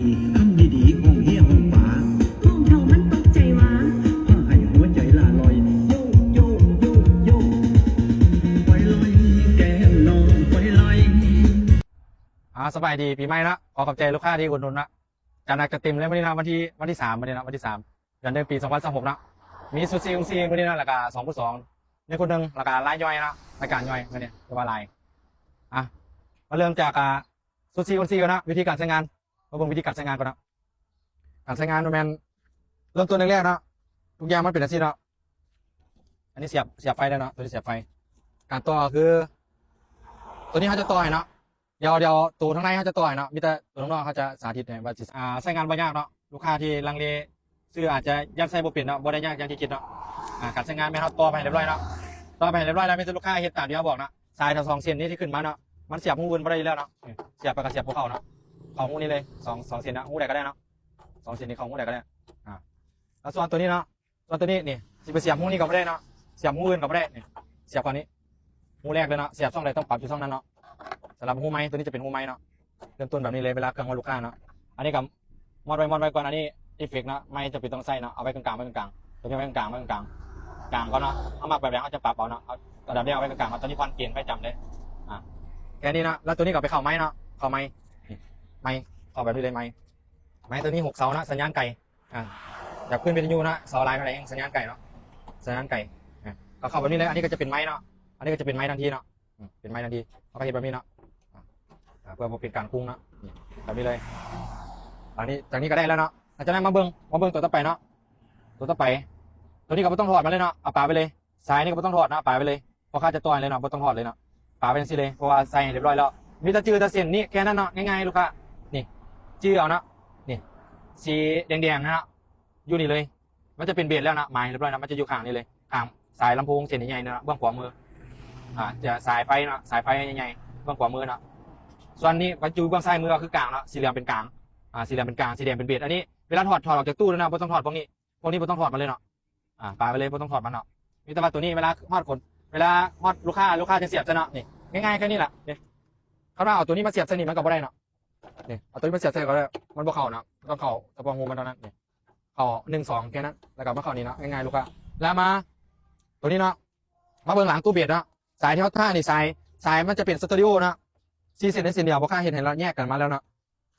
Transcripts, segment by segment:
ຄຳດີໆ ຮ້ອງເຮຮ້ອງປາ ຮ້ອງເທົ່າມັນຕົກໃຈຫວາ ພາໃຫ້ຫົວໃຈລ່າລອຍ ໂຢ ໂຢ ໂຢ ໂຢ ໄປລອຍແກ້ມນ້ອງ ໄປລອຍ. ອ່າ ສະບາຍດີປີໃໝ່ເນາະ ຂໍຂອບໃຈລູກຄ້າທີ່ອຸດໜູນເນາະ. ຈັດໜັກຈັດເຕັມເລີຍມື້ນີ້ເນາະ ວັນທີ ວັນທີສາມມື້ນີ້ເນາະ ວັນທີສາມ ເດືອນໜຶ່ງ ປີສອງພັນຊາວຫົກເນາະ. ມີຊຸດສີ່ຄູນສີ່ມື້ນີ້ເນາະ ແລ້ວກະສອງຄູນສອງ ໜຶ່ງຄູນໜຶ່ງ ແລ້ວກະລາຍຍ່ອຍເນາະ ລາຍການຍ່ອຍມື້ນີ້ຖືວ່າຫຼາຍ. ອ່ະ ມາເລີ່ມຈາກ ອ່າ ຊຸດສີ່ຄູນສີ່ກ່ອນເນາະ ວິທີການໃຊ້ງານ ມາເບິ່ງວິທີການໃຊ້ງານກ່ອນເນາະ. ການໃຊ້ງານບໍ່ແມ່ນ ເລີ່ມຕົ້ນແລກໆເນາະ ທຸກຢ່າງມັນເປັນຈັ່ງຊີ້ເນາະ. ອັນນີ້ສຽບ ສຽບໄຟແລ້ວເນາະ ຕົວນີ້ສຽບໄຟ. ການຕໍ່ຄື ຕົວນີ້ເຮົາຈະຕໍ່ໃຫ້ເນາະ ດຽວ ດຽວໂຕທາງໃນເຮົາຈະຕໍ່ໃຫ້ເນາະ ມີແຕ່ໂຕທາງນອກເຮົາຈະສາທິດໃຫ້ວ່າຊິ ອ່າ ໃຊ້ງານບໍ່ຍາກເນາະ. ລູກຄ້າທີ່ລັງເລຊື້ອາດຈະຍັງໃຊ້ບໍ່ເປັນເນາະ ບໍ່ໄດ້ຍາກຢ່າງທີ່ຄິດເນາະ. ອ່າ ການໃຊ້ງານແມ່ນເຮົາຕໍ່ໄປໃຫ້ຮຽບຮ້ອຍເນາະ ຕໍ່ໄປໃຫ້ຮຽບຮ້ອຍແລ້ວ ມີແຕ່ລູກຄ້າເຮັດຕາມທີ່ເຮົາບອກເນາະ. ສາຍທັງສອງເສັ້ນນີ້ທີ່ຂຶ້ນມາເນາະ ມັນສຽບຮູອື່ນບໍ່ໄດ້ຢູ່ແລ້ວເນາະ ສຽບໄປກໍສຽບພວກເຂົາເນາະ ເຂົ້າຮູນີ້ເລີຍ ສອງ ສອງເສັ້ນເນາະ ຮູໃດກໍໄດ້ເນາະ ສອງເສັ້ນນີ້ເຂົ້າຮູໃດກໍໄດ້. ອ່າ ແລ້ວສ່ວນຕົວນີ້ເນາະ ສ່ວນຕົວນີ້ນີ້ ຊິໄປສຽບຮູນີ້ກໍບໍ່ໄດ້ເນາະ ສຽບຮູອື່ນກໍບໍ່ໄດ້ ນີ້ ສຽບເຂົ້ານີ້ ຮູແລກເລີຍເນາະ. ສຽບຊ່ອງໃດຕ້ອງປັບຢູ່ຊ່ອງນັ້ນເນາະ. ສຳລັບຮູໄມ ຕົວນີ້ຈະເປັນຮູໄມເນາະ ເລີ່ມຕົ້ນແບບນີ້ເລີຍ ເວລາເຄື່ອງຮອດລູກຄ້າເນາະ. ອັນນີ້ກໍມອດໄວ້ ມອດໄວ້ກ່ອນ ອັນນີ້ເອຟເຟັກເນາະ ໄມຈຳເປັນຕ້ອງໃສ່ເນາະ ເອົາໄວ້ກາງໆ ໄວ້ກາງໆ ຕົວນີ້ໄວ້ກາງໆ ໄວ້ກາງໆ ກາງກ່ອນເນາະ. ເຮົາມັກແບບໃດເຮົາຈະປັບເອົາເນາະ ເອົາລະດັບນີ້ເອົາໄວ້ກາງໆ ເອົາຕົວນີ້ຜ່ອນເກນໄວ້ຈຳເລີຍ. ອ່າ ແຄ່ນີ້ເນາະ ແລ້ວຕົວນີ້ກໍໄປເຂົ້າໄມເນາະ ເຂົ້າໄມ ນີ້ ໄມ ເຂົ້າແບບນີ້ເລີຍ ໄມ ໄມຕົວນີ້ຫົກເສົາເນາະ ສັນຍານໄກ. ອ່າ ຢາກຂຶ້ນວິທະຍຸເນາະ ເສົາຫຼາຍປານໃດແຮ່ງສັນຍານໄກເນາະ ສັນຍານໄກ. ອ່າ ກໍເຂົ້າແບບນີ້ເລີຍ ອັນນີ້ກໍຈະເປັນໄມເນາະ ອັນນີ້ກໍຈະເປັນໄມທັນທີເນາະ ອືມ ເປັນໄມທັນທີ. ເຮົາກໍເຮັດແບບນີ້ເນາະ ອ່າ ເພື່ອບໍ່ເປັນການຄຸງເນາະ ນີ້ ແບບນີ້ເລີຍ. ອັນນີ້ ຈາກນີ້ກໍໄດ້ແລ້ວເນາະ. ຫຼັງຈາກນັ້ນມາເບິ່ງ ມາເບິ່ງຕົວຕໍ່ໄປເນາະ ຕົວຕໍ່ໄປ ຕົວນີ້ກໍບໍ່ຕ້ອງຖອດມາເລີຍເນາະ ເອົາປະໄປເລີຍ. ສາຍນີ້ກໍບໍ່ຕ້ອງຖອດເນາະ ປະໄປເລີຍ ພໍ່ຄ້າຈະຕໍ່ໃຫ້ເລີຍເນາະ ບໍ່ຕ້ອງຖອດເລີຍເນາະ ປະໄປຈັ່ງຊີ້ເລີຍ ເພາະວ່າໃສ່ໃຫ້ຮຽບຮ້ອຍແລ້ວ. ມີແຕ່ຈື່ແຕ່ເສັ້ນນີ້ແຄ່ນັ້ນເນາະ ງ່າຍໆ ລູກຄ້າ ນີ້ ຈື່ເອົາເນາະ ນີ້ ສີແດງໆ ນະເນາະ ຢູ່ນີ້ເລີຍ ມັນຈະເປັນເບດແລ້ວເນາະ ໝາຍຮຽບຮ້ອຍເນາະ ມັນຈະຢູ່ຂ້າງນີ້ເລີຍ ຂ້າງສາຍລຳໂພງເສັ້ນໃຫຍ່ໆ ເນາະ ເບື້ອງຂວາມື. ອ່າ ຈະສາຍໄຟເນາະ ສາຍໄຟໃຫຍ່ໆ ເບື້ອງຂວາມືເນາະ. ສ່ວນນີ້ມັນຢູ່ເບື້ອງຊ້າຍມື ກໍຄືກາງເນາະ ສີເຫຼືອງເປັນກາງ ອ່າ ສີເຫຼືອງເປັນກາງ ສີແດງເປັນເບດ. ອັນນີ້ເວລາຖອດ ຖອດອອກຈາກຕູ້ແລ້ວເນາະ ບໍ່ຕ້ອງຖອດພວກນີ້ ພວກນີ້ບໍ່ຕ້ອງຖອດມາເລີຍເນາະ. ອ່າ ປະໄປເລີຍ ບໍ່ຕ້ອງຖອດມັນເນາະ. ມີແຕ່ວ່າຕົວນີ້ເວລາຮອດຄົນ ເວລາຮອດລູກຄ້າ ລູກຄ້າຈະສຽບໃສ່ເນາະ ນີ້ ງ່າຍໆ ແຄ່ນີ້ລະ. ນີ້ ຄັນວ່າເອົາຕົວນີ້ມາສຽບໃສ່ນີ້ມັນກໍບໍ່ໄດ້ເນາະ ນີ້ ເອົາຕົວນີ້ມາສຽບໃສ່ກໍໄດ້ ມັນບໍ່ເຂົ້າເນາະ ຕ້ອງເຂົ້າສະເພາະຮູມັນເທົ່ານັ້ນ. ນີ້ ເຂົ້າໜຶ່ງ ສອງ ແຄ່ນັ້ນ ແລ້ວກໍມາເຂົ້ານີ້ເນາະ ງ່າຍໆ ລູກຄ້າ. ແລ້ວມາຕົວນີ້ເນາະ ມາເບິ່ງຫຼັງຕູ້ເບດເນາະ ສາຍທີ່ເຮົາທານີ້ ສາຍ ສາຍມັນຈະເປັນສະຕູດິໂອເນາະ ສີ່ເສັ້ນໃນເສັ້ນດຽວ ພໍ່ຄ້າເຮັດໃຫ້ລະແຍກກັນມາແລ້ວເນາະ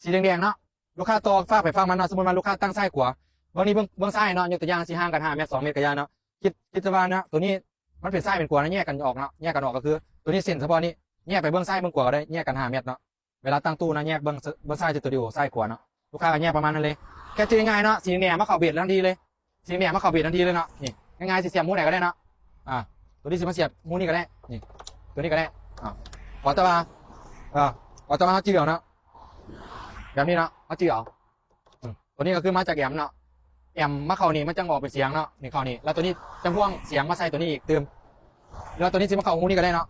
ສີແດງໆ ເນາະ. ລູກຄ້າຕໍ່ຟາກໄປຟາກມັນເນາະ ສົມມຸດວ່າລູກຄ້າຕັ້ງຊ້າຍຂວາ ເບິ່ງນີ້ ເບິ່ງ ເບິ່ງຊ້າຍເນາະ ຍົກຕົວຢ່າງ ຊິຫ່າງກັນຫ້າແມັດ ສອງແມັດກໍຢ່າເນາະ ຄິດ ຄິດຊະວ່າເນາະ ຕົວນີ້ມັນເປັນຊ້າຍເປັນຂວາເນາະ ແຍກກັນອອກເນາະ ແຍກກັນອອກກໍຄື ຕົວນີ້ເສັ້ນສະເພາະນີ້ ແຍກໄປເບື້ອງຊ້າຍເບື້ອງຂວາກໍໄດ້ ແຍກກັນຫ້າແມັດເນາະ. ເວລາຕັ້ງຕູ້ນະ ແຍກເບື້ອງ ເບື້ອງຊ້າຍສະຕູດິໂອ ຊ້າຍຂວາເນາະ ລູກຄ້າກໍແຍກປະມານນັ້ນເລີຍ. ແຄ່ຈື່ງ່າຍເນາະ ສີແດງມາເຂົ້າເບດທັນທີເລີຍ ສີແດງມາເຂົ້າເບດທັນທີເລີຍເນາະ. ນີ້ ງ່າຍໆ ຊິສຽບຮູໃດກໍໄດ້ເນາະ ອ່າ ຕົວນີ້ຊິມາສຽບຮູນີ້ກໍໄດ້ ນີ້ ຕົວນີ້ກໍໄດ້ ອ່າ ຂໍແຕ່ວ່າ ເອີ ຂໍແຕ່ວ່າເຮົາຈື່ເອົາເນາະ ແບບນີ້ເນາະ ເຮົາຈື່ເອົາ. ອືມ ຕົວນີ້ກໍຄືມາຈາກແອມເນາະ ແອມມາເຂົ້ານີ້ມັນຈັ່ງອອກເປັນສຽງເນາະ ນີ້ເຂົ້ານີ້ ແລ້ວຕົວນີ້ຈັ່ງພວງສຽງມາໃສ່ຕົວນີ້ອີກຕື່ມ ແລ້ວຕົວນີ້ຊິມາເຂົ້າຮູນີ້ກໍໄດ້ເນາະ.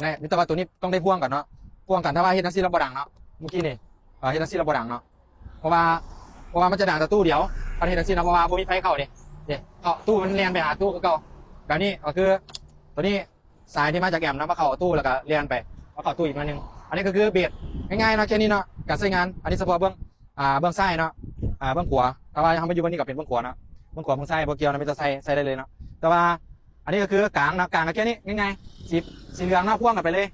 ແລະ ມີແຕ່ວ່າຕົວນີ້ຕ້ອງໄດ້ພວງກັນເນາະ ພວງກັນ ຖ້າວ່າເຮັດຈັ່ງຊີ້ແລ້ວບໍ່ດັງເນາະ ເມື່ອກີ້ນີ້ ເອີ ເຮັດຈັ່ງຊີ້ແລ້ວບໍ່ດັງເນາະ ເພາະວ່າ ເພາະວ່າມັນຈະດັງແຕ່ຕູ້ດຽວ ຄັນເຮັດຈັ່ງຊີ້ເນາະ ເພາະວ່າບໍ່ມີໄຟເຂົ້ານີ້ ນີ້ ເຂົ້າຕູ້ມັນແລ່ນໄປຫາຕູ້ຄືເກົ່າ. ແບບນີ້ກໍຄືຕົວນີ້ ສາຍທີ່ມາຈາກແອມເນາະ ມາເຂົ້າຕູ້ ແລ້ວກໍແລ່ນໄປ ມາເຂົ້າຕູ້ອີກໜ້ອຍໜຶ່ງ. ອັນນີ້ກໍຄືເບດ ງ່າຍໆ ເນາະ ແຄ່ນີ້ເນາະ ການໃຊ້ງານ. ອັນນີ້ສະເພາະເບື້ອງ ອ່າ ເບື້ອງຊ້າຍເນາະ ອ່າ ເບື້ອງຂວາ ຖ້າວ່າເຮົາມາຢູ່ບ່ອນນີ້ກໍເປັນເບື້ອງຂວາເນາະ ເບື້ອງຂວາເບື້ອງຊ້າຍບໍ່ກ່ຽວເນາະ ມີແຕ່ໃສ່ ໃສ່ໄດ້ເລີຍເນາະ. ແຕ່ວ່າອັນນີ້ກໍຄືກາງເນາະ ກາງກໍແຄ່ນີ້ ງ່າຍໆ ສີ ສີເຫຼືອງເນາະ ພວງກັນໄປເລີຍ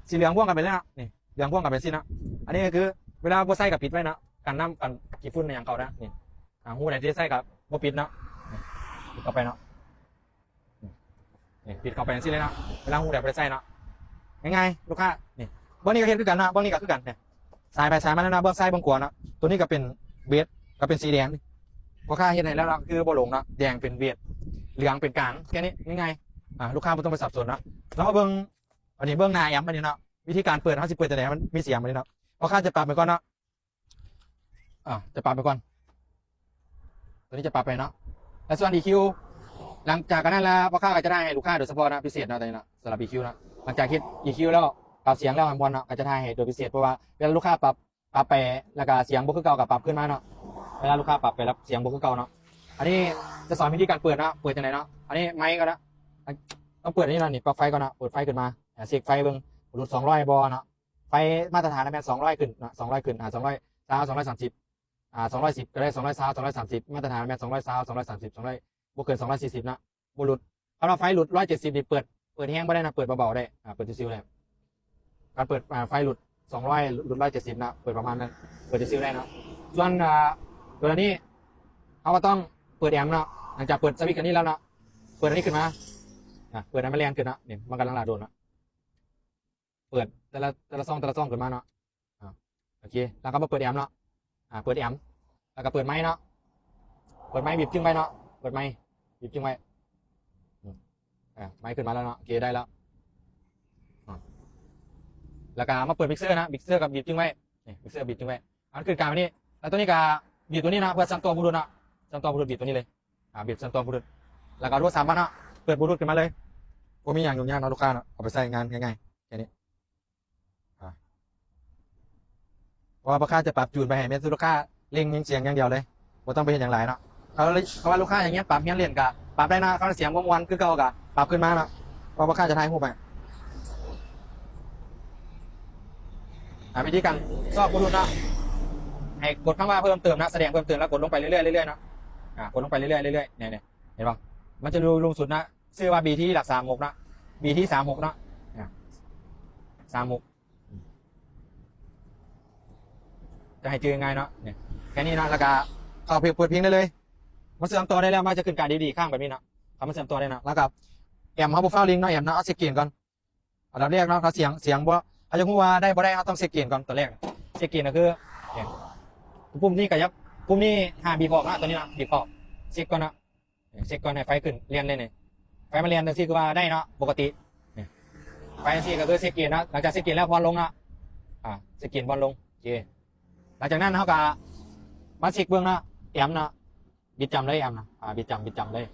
ສີເຫຼືອງພວງກັນໄປເລີຍເນາະ ນີ້ ເຫຼືອງພວງກັນໄປຊີ້ເນາະ. ອັນນີ້ກໍຄືເວລາບໍ່ໃສ່ກໍປິດໄວ້ເນາະ ກັນນ້ຳກັນຂີ້ຝຸ່ນຫຍັງເຂົ້ານະ ນີ້ ອ່າ ຮູໃດທີ່ໃສ່ກໍບໍ່ປິດເນາະ ນີ້ ປິດເຂົ້າໄປເນາະ ນີ້ ປິດເຂົ້າໄປຈັ່ງຊີ້ເລີຍເນາະ ເວລາຮູໃດບໍ່ໄດ້ໃສ່ເນາະ ງ່າຍໆ ລູກຄ້າ. ນີ້ ເບື້ອງນີ້ກໍເຮັດຄືກັນເນາະ ເບື້ອງນີ້ກໍຄືກັນ ນີ້ ສາຍໄປສາຍມາແລ້ວເນາະ ເບື້ອງຊ້າຍເບື້ອງຂວາເນາະ ຕົວນີ້ກໍເປັນເບດ ກໍເປັນສີແດງ ພໍ່ຄ້າເຮັດໃຫ້ແລ້ວເນາະ ຄືບໍ່ຫຼົງເນາະ ແດງເປັນເບດ ເຫຼືອງເປັນກາງ ແຄ່ນີ້ ງ່າຍໆ ອ່າ ລູກຄ້າບໍ່ຕ້ອງໄປສັບສົນເນາະ. ແລ້ວມາເບິ່ງ ອັນນີ້ເບື້ອງໜ້າແອມ ອັນນີ້ເນາະ ວິທີການເປີດ ເຮົາຊິເປີດຈັ່ງໃດໃຫ້ມັນມີສຽງ ອັນນີ້ເນາະ ພໍ່ຄ້າຈະປັບໄປກ່ອນເນາະ ອ່າ ຈະປັບໄປກ່ອນ ຕົວນີ້ຈະປັບໄປເນາະ. ແລ້ວສ່ວນອີຄິວ ຫຼັງຈາກອັນນັ້ນແລ້ວ ພໍ່ຄ້າກໍຈະໄດ້ໃຫ້ລູກຄ້າໂດຍສະເພາະເນາະ ພິເສດເນາະ ຕົວນີ້ເນາະ ສຳລັບອີຄິວເນາະ. ຫຼັງຈາກເຮັດອີຄິວແລ້ວ ປັບສຽງແລ້ວໃຫ້ມ່ວນເນາະ ກໍຈະໄດ້ໃຫ້ໂດຍພິເສດ ເພາະວ່າເວລາລູກຄ້າປັບ ປັບໄປແລ້ວກໍສຽງບໍ່ຄືເກົ່າກໍປັບຄືນມາເນາະ ເວລາລູກຄ້າປັບໄປແລ້ວສຽງບໍ່ຄືເກົ່າເນາະ. ອັນນີ້ຈະສອນວິທີການເປີດເນາະ ເປີດຈັ່ງໃດເນາະ. ອັນນີ້ໄມກໍເນາະ ຕ້ອງເປີດອັນນີ້ເນາະ ນີ້ ປັບໄຟກ່ອນເນາະ ເປີດໄฟຂຶ້ນມາ ເຊັກໄຟເບິ່ງ ຫຼຸດສອງຮ້ອຍບໍ່ເນາະ. ໄຟມາດຕະຖານແມ່ນສອງຮ້ອຍຂຶ້ນເນາະ ສອງຮ້ອຍຂຶ້ນ ອ່າ ສອງຮ້ອຍຊາວ ສອງຮ້ອຍສາມສິບ ອ່າ ສອງຮ້ອຍສິບກໍໄດ້ ສອງຮ້ອຍຊາວ ສອງຮ້ອຍສາມສິບ ມາດຕະຖານແມ່ນສອງຮ້ອຍຊາວ ສອງຮ້ອຍສາມສິບ ສອງຮ້ອຍ ບໍ່ເກີນສອງຮ້ອຍສີ່ສິບນະ ບໍ່ຫຼຸດ. ຄັນວ່າໄຟຫຼຸດຮ້ອຍເຈັດສິບນີ້ ເປີດ ເປີດແຮງບໍ່ໄດ້ນະ ເປີດເບົາໆໄດ້ ອ່າ ເປີດຊິວໆໄດ້. ການເປີດ ອ່າ ໄຟຫຼຸດສອງຮ້ອຍ ຫຼຸດຮ້ອຍເຈັດສິບນະ ເປີດປະມານນັ້ນ ເປີດຊິວໆໄດ້ເນາະ. ສ່ວນ ອ່າ ກໍລະນີ ເຮົາກໍຕ້ອງເປີດແອມເນາະ. ຫຼັງຈາກເປີດສະວິດອັນນີ້ແລ້ວເນາະ ເປີດອັນນີ້ຂຶ້ນມາ ອ່າ ເປີດໃຫ້ມັນແລ່ນຂຶ້ນເນາະ. ນີ້ມັນກຳລັງໂຫຼດເນາະ ເປີດແຕ່ລະ ແຕ່ລະຊ່ອງ ແຕ່ລະຊ່ອງຂຶ້ນມາເນາະ. ອ່າ ໂອເຄ ແລ້ວກໍມາເປີດແອມເນາະ. ອ່າ ເປີດແອມ ແລ້ວກໍເປີດໄມເນາະ. ເປີດໄມ ບີບຈຶ້ງໄວ້ເນາະ. ເປີດໄມ ບີບຈຶ້ງໄວ້. ອືມ ອ່າ ໄມຂຶ້ນມາແລ້ວເນາະ. ໂອເຄ ໄດ້ແລ້ວ. ອ່າ ແລ້ວກໍມາເປີດມິກເຊີນະ. ມິກເຊີກໍບີບຈຶ້ງໄວ້. ນີ້ ມິກເຊີບີບຈຶ້ງໄວ້. ອັນຂຶ້ນກາງໄປນີ້ ແລ້ວຕົວນີ້ກໍບີບຕົວນີ້ນະ ເພື່ອເຊື່ອມຕໍ່ບລູທູດເນາະ. ເຊື່ອມຕໍ່ບລູທູດ ບີບຕົວນີ້ເລີຍ. ອ່າ ບີບເຊື່ອມຕໍ່ບລູທູດ ແລ້ວກໍໂທລະສັບມາເນາະ. ເປີດບລູທູດຂຶ້ນມາເລີຍ. ບໍ່ມີຫຍັງຫຍຸ້ງຍາກເນາະ ລູກຄ້າເນາະ. ເອົາໄປໃຊ້ງານງ່າຍໆ ແຄ່ນີ້. ອ່າ ເພາະວ່າພໍ່ຄ້າຈະປັບຈູນໄປໃຫ້ແມ່ນ ລູກຄ້າເລັ່ງຍິງສຽງຢ່າງດຽວເລີຍ ບໍ່ຕ້ອງໄປເຮັດຫຍັງຫຼາຍເນາະ. ເຂົາ ເຂົາວ່າລູກຄ້າຢາກຮຽນປັບ ຮຽນຫຼິ້ນກະປັບໄດ້ນະ. ເຂົາສຽງບໍ່ມ່ວນຄືເກົ່າກະປັບຂຶ້ນມາເນາະ ເພາະພໍ່ຄ້າຈະຖ່າຍຮູບໃຫ້. ອ່າ ວິທີການຊອກບລູທູດເນາະ ໃຫ້ກົດຄຳວ່າເພີ່ມເຕີມນະ ສະແດງເພີ່ມເຕີມ ແລ້ວກົດລົງໄປເລື້ອຍໆ ເລື້ອຍໆເນາະ. ອ່າ ກົດລົງໄປເລື້ອຍໆ ເລື້ອຍໆ ນີ້ໆ ເຫັນບໍ່? ມັນຈະຢູ່ລຸ່ມສຸດນະ ຊື່ວ່າ ບີທີ ຫຼັກສາມຫົກເນາະ ບີທີ ສາມຫົກເນາະ. ອ່າ ສາມຫົກ ຈະໃຫ້ຈື່ງ່າຍເນາະ. ນີ້ ແຄ່ນີ້ເນາະ ແລ້ວກະເຂົ້າເປີດເພງໄດ້ເລີຍ. ມັນເຊື່ອມຕໍ່ໄດ້ແລ້ວ ມັນຈະຂຶ້ນການດີໆ ຄ້າງແບບນີ້ເນາະ. ຄັນມັນເຊື່ອມຕໍ່ໄດ້ເນາະ ແລ້ວກະແອມ ເຮົາບໍ່ຟ້າວລິງເນາະ ແອມເນາະ. ເອົາເຊັກເກນກ່ອນ ອັນດັບແລກເນາະ ຖ້າສຽງ ສຽງບໍ່ ເຮົາຢາກຮູ້ວ່າໄດ້ບໍ່ໄດ້ ເຮົາຕ້ອງເຊັກເກນກ່ອນ. ຕົວແລກເຊັກເກນກໍຄື ນີ້ ປຸ່ມນີ້ກໍຢາກ ປຸ່ມນີ້ຫ້າມບີບອອກເນາະ. ຕົວນີ້ເນາະ ບີບເຂົ້າ ເຊັກກ່ອນເນາະ. ເຊັກກ່ອນໃຫ້ໄຟຂຶ້ນ ແລ່ນເລີຍນີ້. ໄຟມັນແລ່ນຈັ່ງຊີ້ຄືວ່າໄດ້ເນາະ ປົກກະຕິ. ນີ້ ໄຟຈັ່ງຊີ້ກໍຄືເຊັກເກນເນາະ. ຫຼັງຈາກເຊັກເກນແລ້ວຜ່ອນລົງເນາະ. ອ່າ ເຊັກເກນຜ່ອນລົງ. ໂອເຄ ຫຼັງຈາກນັ້ນເຮົາກໍມາເຊັກເບິ່ງເນາະ ແອມເນາະ. ບິດຈ້ຳເລີຍແອມນະ. ອ່າ ບິດຈ້ຳ ບິດຈ້ຳເລີຍ.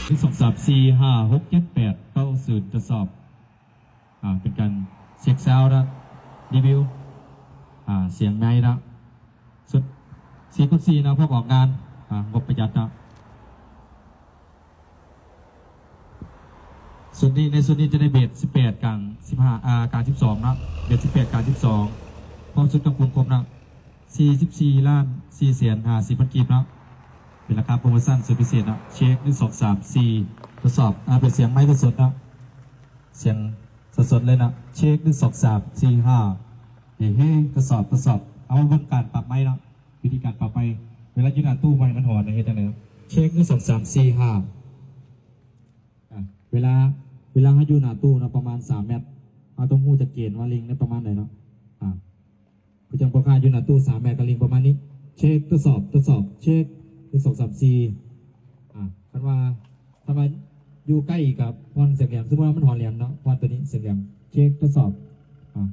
ໜຶ່ງ ສອງ ສາມ ສີ່ ຫ້າ ຫົກ ເຈັດ ແປດ ເກົ້າ ສູນ ທົດສອບ. ອ່າ ເປັນການເຊັກຊາວນະ ຣີວິວ ອ່າ ສຽງໃນນະ ຊຸດສີ່ຄູນສີ່ນະ ພວກອອກງານ ອ່າ ງົບປະຢັດນະ. ຊຸດນີ້ ໃນຊຸດນີ້ຈະໄດ້ເບສສິບແປດ ກາງສິບຫ້າ ອ່າ ກາງສິບສອງເນາະ ເບສສິບແປດ ກາງສິບສອງ ພ້ອມຊຸດເຄື່ອງປຸງຄົບເນາະ ສີ່ສິບສີ່ລ້ານສີ່ແສນຫ້າສິບພັນກີບເນາະ ເປັນລາຄາໂປຣໂມຊັນສຸດພິເສດເນາະ. ເຊັກ ໜຶ່ງ ສອງ ສາມ ສີ່ ທົດສອບ ອ່າ ເປັນສຽງໄມສົດໆເນາະ ສຽງສົດໆເລີຍເນາະ. ເຊັກ ໜຶ່ງ ສອງ ສາມ ສີ່ ຫ້າ ເຮ ເຮ ທົດສອບ ທົດສອບ. ເຮົາມາເບິ່ງການປັບໄມເນາະ. ວິທີການປັບໃໝ່ ເວລາຢູ່ໜ້າຕູ້ບໍ່ໃຫ້ມັນຮ້ອນນະ ເຮັດຈັ່ງໃດເນາະ? ເຊັກ ໜຶ່ງ ສອງ ສາມ ສີ່ ຫ້າ ອ່າ ເວລາ ເວລາເຮົາຢູ່ໜ້າຕູ້ເນາະ ປະມານສາມແມັດ ເຮົາຕ້ອງຮູ້ຈັກເກນວ່າເລັ່ງໄດ້ປະມານໃດເນາະ. ອ່າ ຄືຈັ່ງພໍ່ຄ້າຢູ່ໜ້າຕູ້ສາມແມັດກໍເລັ່ງປະມານນີ້. ເຊັກ ທົດສອບ ທົດສອບ ເຊັກ ໜຶ່ງ ສອງ ສາມ ສີ່ ອ່າ ຄັນວ່າ ຄັນວ່າຢູ່ໃກ້ກັບຮອນສຽງແຫຼມ ສົມມຸດວ່າມັນຮອນແຫຼມເນາະ ຮອນຕົວນີ້ສຽງແຫຼມ ເຊັກ ທົດສອບ ອ່າ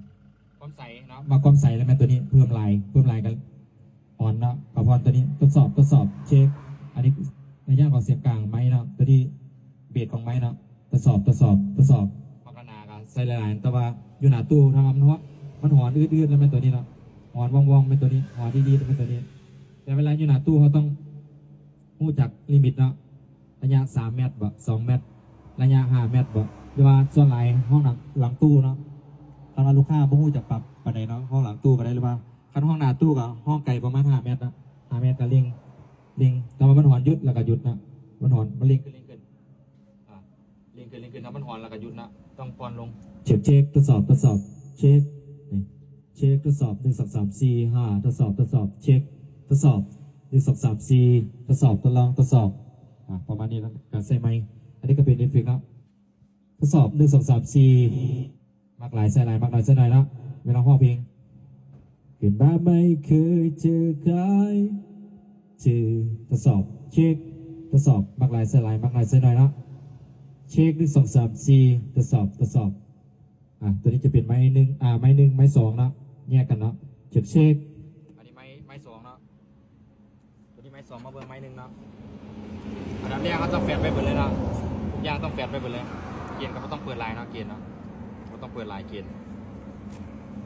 ຄວາມໃສເນາະ ມັກຄວາມໃສແລ້ວແມ່ນຕົວນີ້ ເພີ່ມຫຼາຍ ເພີ່ມຫຼາຍກໍຮອນເນາະ ກໍຮອນຕົວນີ້ ທົດສອບ ທົດສອບ ເຊັກ ອັນນີ້ໃນຢ່າງຂອງສຽງກາງໄມເນາະ ຕົວນີ້ເບສຂອງໄມເນາະ ທົດສອບ ທົດສອບ ທົດສອບ ມັກໜາໆກໍໃສ່ຫຼາຍໆ ແຕ່ວ່າຢູ່ໜ້າຕູ້ຖ້າວ່າມັນຮອນ ມັນຮອນອືດໆ ແລ້ວແມ່ນຕົວນີ້ເນາະ ຮອນວ່ອງໆ ແມ່ນຕົວນີ້ ຮອນດີໆ ແມ່ນຕົວນີ້ ແຕ່ເວລາຢູ່ໜ້າຕູ້ເຮົາຕ້ອງຮູ້ຈັກລິມິດເນາະ ໄລຍະສາມແມັດບໍ ສອງແມັດ ໄລຍະຫ້າແມັດບໍ ຫຼືວ່າສ່ວນຫຼາຍຫ້ອງຫຼັງ ຫຼັງຕູ້ເນາະ ຄັນວ່າລູກຄ້າບໍ່ຮູ້ຈັກປັບປານໃດເນາະ ຫ້ອງຫຼັງຕູ້ກໍໄດ້ ຫຼືວ່າຄັນຫ້ອງໜ້າຕູ້ກໍຫ້ອງໄກປະມານຫ້າແມັດເນາະ ຫ້າແມັດກໍເລັ່ງ ເລັ່ງ ແຕ່ວ່າມັນຮອນຢຸດແລ້ວກໍຢຸດເນາະ ມັນຮອນ ມັນເລັ່ງຂຶ້ນ ເລັ່ງຂຶ້ນ ອ່າ ເລັ່ງຂຶ້ນ ເລັ່ງຂຶ້ນ ຖ້າມັນຮອນແລ້ວກໍຢຸດເນາະ ຕ້ອງຜ່ອນລົງ. ເຊັກ ເຊັກ ທົດສອບ ທົດສອບ ເຊັກ ນີ້ ເຊັກ ທົດສອບ ໜຶ່ງ ສອງ ສາມ ສີ່ ຫ້າ ທົດສອບ ທົດສອບ ເຊັກ ທົດສອບ ໜຶ່ງ ສອງ ສາມ ສີ່ ທົດສອບ ທົດລອງ ທົດສອບ ອ່າ ປະມານນີ້ເນາະ ການໃສ່ໄມ ອັນນີ້ກໍເປັນເອຟເຟັກເນາະ ທົດສອບ ໜຶ່ງ ສອງ ສາມ ສີ່ ມັກຫຼາຍໃສ່ຫຼາຍ ມັກໜ້ອຍໃສ່ໜ້ອຍເນາະ ເວລາຮ້ອງເພງ ທົດສອບ ເຊັກ ທົດສອບ ມັກຫຼາຍໃສ່ຫຼາຍ ມັກໜ້ອຍໃສ່ໜ້ອຍເນາະ ເຊັກ ໜຶ່ງ ສອງ ສາມ ສີ່ ທົດສອບ ທົດສອບ ອ່າ ຕົວນີ້ຈະເປັນໄມໜຶ່ງ ອ່າ ໄມໜຶ່ງ ໄມສອງເນາະ ແຍກກັນເນາະ ເຊັກ ເຊັກ ອັນນີ້ໄມ ໄມສອງເນາະ ຕົວນີ້ໄມສອງ ມາເບິ່ງໄມໜຶ່ງເນາະ ອັນດັບແລກເຮົາຕ້ອງແຟດໄປເບິດເລີຍເນາະ ທຸກຢ່າງຕ້ອງແຟດໄປເບິດເລີຍ ເກນກໍບໍ່ຕ້ອງເປີດຫຼາຍເນາະ ເກນເນາະ ບໍ່ຕ້ອງເປີດຫຼາຍ ເກນ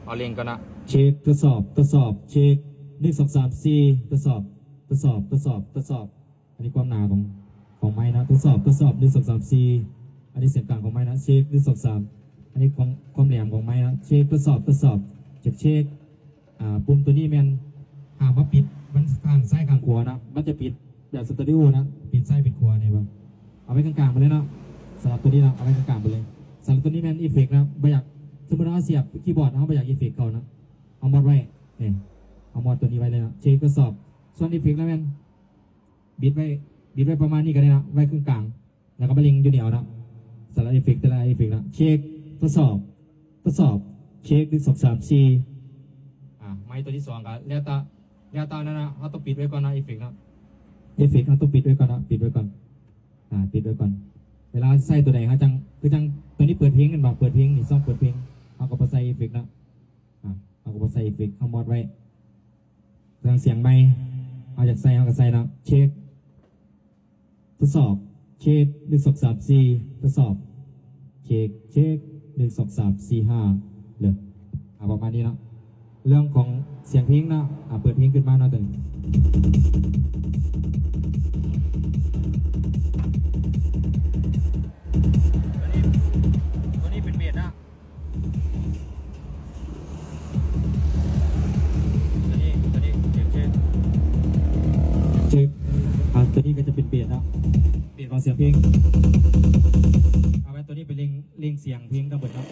ເອົາເລັ່ງກ່ອນເນາະ ເຊັກ ທົດສອບ ທົດສອບ ເຊັກ ໜຶ່ງ ສອງ ສາມ ສີ່ ທົດສອບ ທົດສອບ ທົດສອບ ທົດສອບ ອັນນີ້ຄວາມໜາຂອງ ຂອງໄມເນາະ ທົດສອບ ທົດສອບ ໜຶ່ງ ສອງ ສາມ ສີ່ ອັນນີ້ສຽງກາງຂອງໄມເນາະ ເຊັກ ໜຶ່ງ ສອງ ສາມ ອັນນີ້ຄວາມ ຄວາມແຫຼມຂອງໄມເນາະ ເຊັກ ທົດສອບ ທົດສອບ ເຊັກ ເຊັກ ອ່າ ປຸ່ມຕົວນີ້ແມ່ນຫ້າມມາປິດ ມັນຂ້າງຊ້າຍຂ້າງຂວາເນາະ ມັນຈະປິດແບບສະເຕີຣີໂອເນາະ ປິດຊ້າຍປິດຂວານີ້ເບິ່ງ ເອົາໄວ້ກາງໆໄປເລີຍເນາະ ສຳລັບຕົວນີ້ເນາະ ເອົາໄວ້ກາງໆໄປເລີຍ ສຳລັບຕົວນີ້ແມ່ນເອຟເຟັກເນາະ ບໍ່ຢາກ ສົມມຸດເຮົາສຽບຄີບອດ ເຮົາບໍ່ຢາກເອຟເຟັກເຂົ້າເນາະ ເຮົາມອດໄວ້ ນີ້ ເຮົາມອດຕົວນີ້ໄວ້ເລີຍເນາະ ເຊັກ ທົດສອບ ສ່ວນເອຟເຟັກລະແມ່ນ ບິດໄວ້ ບິດໄວ້ປະມານນີ້ກໍໄດ້ເນາະ ໄວ້ເຄິ່ງກາງ ແລ້ວກໍມາເລັ່ງຢູ່ນີ້ເອົາເນາະ ສຳລັບເອຟເຟັກແຕ່ລະເອຟເຟັກເນາະ ເຊັກ ທົດສອບ ທົດສອບ ເຊັກ ໜຶ່ງ ສອງ ສາມ ສີ່ ອ່າ ໄມຕົວທີສອງກໍແລ້ວແຕ່ ແລ້ວແຕ່ນັ້ນນະ ເຮົາຕ້ອງປິດໄວ້ກ່ອນເນາະ ເອຟເຟັກເນາະ ເອຟເຟັກເຮົາຕ້ອງປິດໄວ້ກ່ອນເນາະ ປິດໄວ້ກ່ອນ ອ່າ ປິດໄວ້ກ່ອນ ເວລາໃຊ້ຕົວໃດເຮົາຈັ່ງ ຄືຈັ່ງຕົວນີ້ເປີດເພງແມ່ນບໍ່ ເປີດເພງນີ້ ຊ່ອງເປີດເພງ ເຮົາກໍບໍ່ໃສ່ເອຟເຟັກເນາະ ອ່າ ເຮົາກໍບໍ່ໃສ່ເອຟເຟັກ ເຮົາມອດໄວ້ ເຄື່ອງສຽງໃໝ່ ເຮົາຢາກໃສ່ເຮົາກໍໃສ່ເນາະ ເຊັກ ທົດສອບ ເຊັກ ໜຶ່ງ ສອງ ສາມ ສີ່ ທົດສອບ ເຊັກ ເຊັກ ໜຶ່ງ ສອງ ສາມ ສີ່ ຫ້າ ເລີຍ ອ່າ ປະມານນີ້ເນາະ ເລື່ອງຂອງສຽງເພງເນາະ ອ່າ ເປີດເພງຂຶ້ນມາເນາະ ຕົວນີ້ ຕົວນີ້ ຕົວນີ້ເປັນເບສເນາະ ຕົວນີ້ ຕົວນີ້ ເຊັກ ເຊັກ ເຊັກ ອ່າ ຕົວນີ້ກໍຈະເປັນເບສເນາະ ເບສຂອງສຽງເພງ ເອົາໄວ້ຕົວນີ້ໄປເລັ່ງ ເລັ່ງສຽງເພງທັງໝົດເນາະ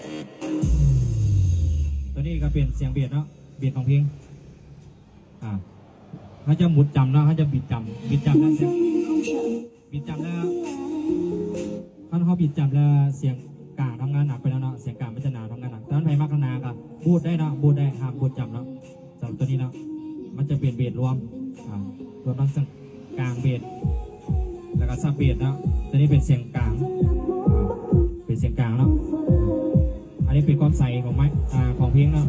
ຕົວນີ້ກໍເປັນສຽງເບສເນາະ ເບສຂອງເພງ ອ່າ ເຮົາຈະໝູນຈຳເນາະ ເຮົາຈະບິດຈຳ ບິດຈຳແລ້ວສຽງ ບິດຈຳແລ້ວ ຄັນເຮົາບິດຈຳແລ້ວ ສຽງກາງທຳງານໜັກໄປແລ້ວເນາະ ສຽງກາງມັນຈະໜາ ທຳງານໜັກ ແຕ່ວ່າໃຜມັກໜາກໍບູດໄດ້ເນາະ ບູດໄດ້ ຫ້າມບູດຈຳເນາະ ສຳລັບຕົວນີ້ເນາະ ມັນຈະເປັນເບສລວມ ອ່າ ລວມທັງສຽງກາງເບສ ແລ້ວກໍຊັບເບສເນາະ ຕົວນີ້ເປັນສຽງກາງ ອ່າ ເປັນສຽງກາງເນາະ ອັນນີ້ເປັນຄວາມໃສຂອງໄມ ອ່າ ຂອງເພງເນາະ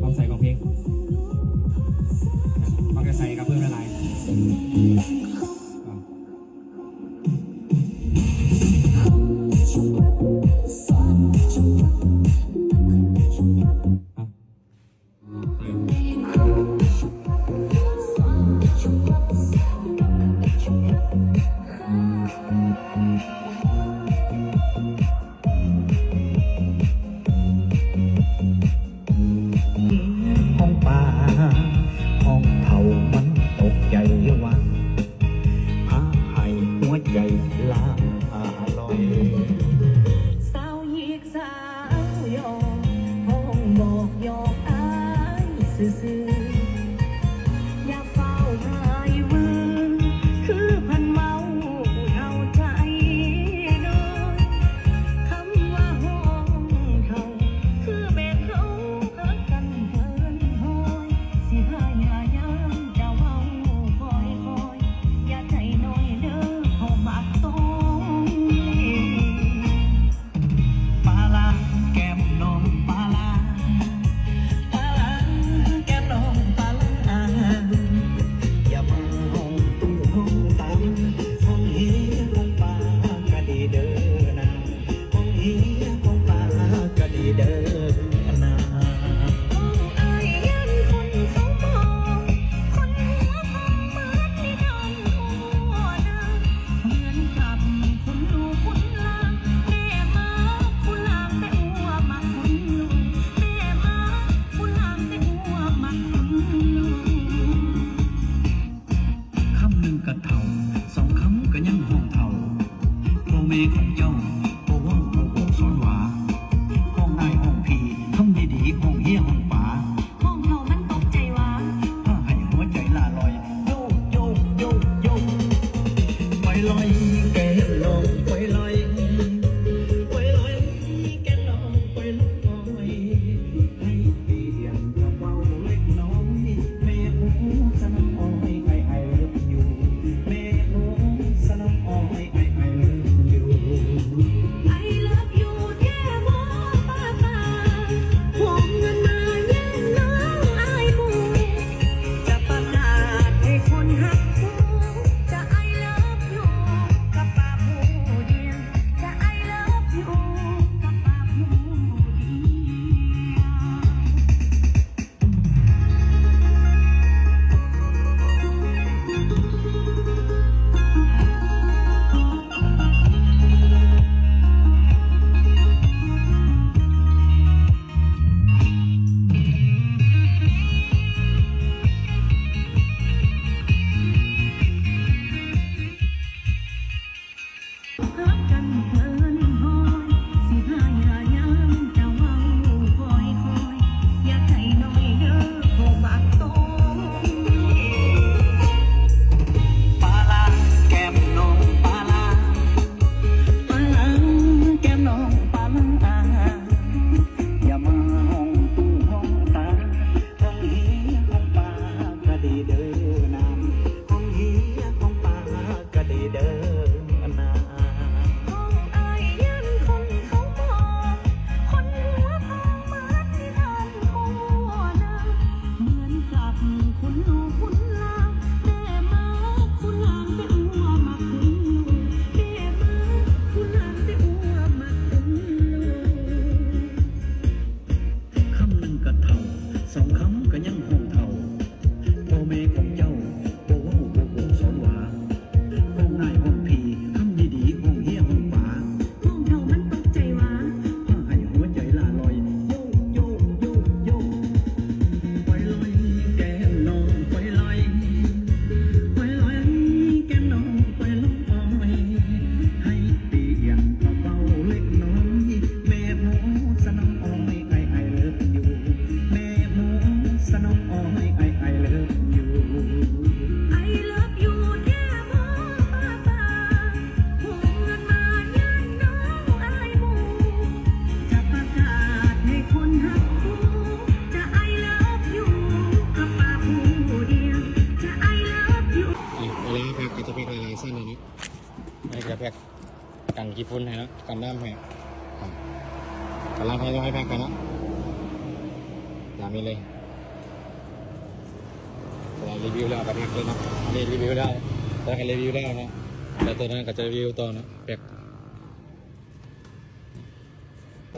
ຄວາມໃສຂອງເພງ ມັກຈະໃສກໍເພີ່ມຫຼາຍໆ ອ່າ ອ່າ ຂອງປ່າ ກໍຈະແພັກຫຼາຍໆຊັ້ນເລີຍເນາະ. ອັນນີ້ກໍຈະແພັກກັນຂີ້ຝຸ່ນໃຫ້ເນາະ ກັນນ້ຳໃຫ້. ກຳລັງທະຍອຍແພັກໄປເນາະ ຕາມນີ້ເລີຍ. ແລ້ວຣີວິວແລ້ວກໍແພັກເລີຍເນາະ. ອັນນີ້ຣີວິວແລ້ວ ແລ້ວກໍຣີວິວແລ້ວເນາະ ແລ້ວໂຕນັ້ນກໍຈະຣີວິວຕໍ່ເນາະ ແພັກ.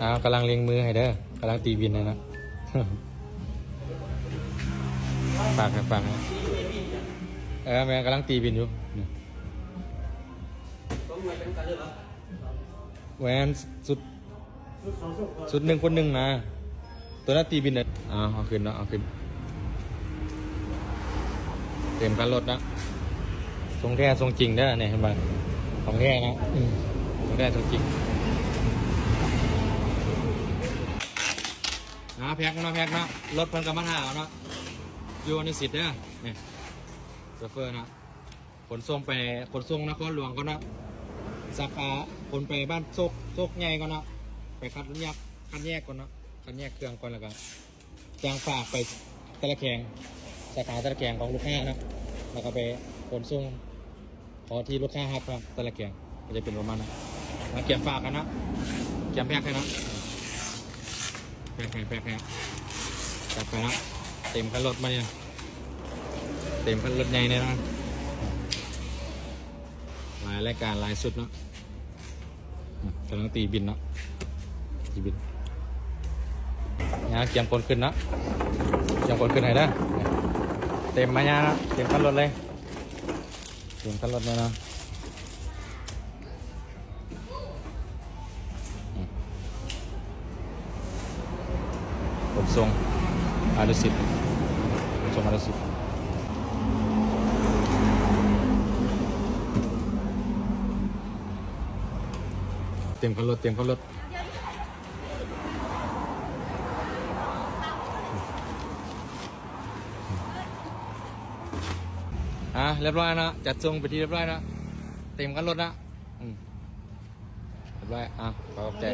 ອ້າວ ກຳລັງເລັ່ງມືໃຫ້ເດີ ກຳລັງຕີບິນໃຫ້ນະ. ຝາກໃຫ້ ຝາກໃຫ້ ເອີ ແມ່ນ ກຳລັງຕີບິນຢູ່. ແມ່ນ ຊຸດ ຊຸດໜຶ່ງຄູນໜຶ່ງນະ ໂຕນັ້ນຕີບິນເດີ. ເອົາ ເອົາຂຶ້ນເນາະ ເອົາຂຶ້ນ. ເຕັມຄັນລົດນະ ຊົງແທ້ຊົງຈິງເດີ ນີ້ເຫັນບໍ່ ຂອງແທ້ນະ. ອືມ ຊົງແທ້ຊົງຈິງ. ອ່າ ແພັກເນາະ ແພັກເນາະ ລົດເພິ່ນກໍມາຖ້າເນາະ ຢູ່ອະນຸສິດເດີ. ນີ້ ໂຊເຟີເນາະ ຂົນສົ່ງໄປ ຂົນສົ່ງນະຄອນຫຼວງກ່ອນເນາະ ສາຂາຂົນໄປບ້ານໂຊກ ໂຊກໃຫຍ່ກ່ອນເນາະ ໄປຄັດແຍກ ຄັດແຍກກ່ອນເນາະ ຄັດແຍກເຄື່ອງກ່ອນ ແລ້ວກໍ ຈັ່ງຝາກໄປແຕ່ລະແຂວງ ສາຂາແຕ່ລະແຂວງຂອງລູກຄ້າເນາະ ແລ້ວກໍໄປຂົນສົ່ງ ເຂົ້າທີ່ລູກຄ້າຮັບເນາະ ແຕ່ລະແຂວງກໍຈະເປັນປະມານນັ້ນ. ມາກຽມຝາກກັນເນາະ ກຽມແພັກໃຫ້ເນາະ ແພັກໃຫ້ ແພັກໃຫ້ ຈັດໄປເນາະ. ເຕັມຄັນລົດມານີ້ ເຕັມຄັນລົດໃຫຍ່ແນ່ນອນ ຫຼາຍລາຍການຫຼາຍຊຸດເນາະ. ອືມ ກຳລັງຕີບິນເນາະ ຕີບິນ. ຍາ ກຽມຂົນຂຶ້ນເນາະ ກຽມຂົນຂຶ້ນໃຫ້ເດີ. ເຕັມມາຍາເນາະ ເຕັມຄັນລົດເລີຍ ເຕັມຄັນລົດແນ່ນອນ. ອືມ ຂົນສົ່ງອະນຸສິດ ຂົນສົ່ງອະນຸສິດ ເຕັມຄັນລົດ ເຕັມຄັນລົດ. ອ່າ ຮຽບຮ້ອຍເນາະ ຈັດສົ່ງເປັນທີ່ຮຽບຮ້ອຍເນາະ ເຕັມຄັນລົດເນາະ. ອືມ ຮຽບຮ້ອຍ ອ່າ ຂໍຂອບໃຈ.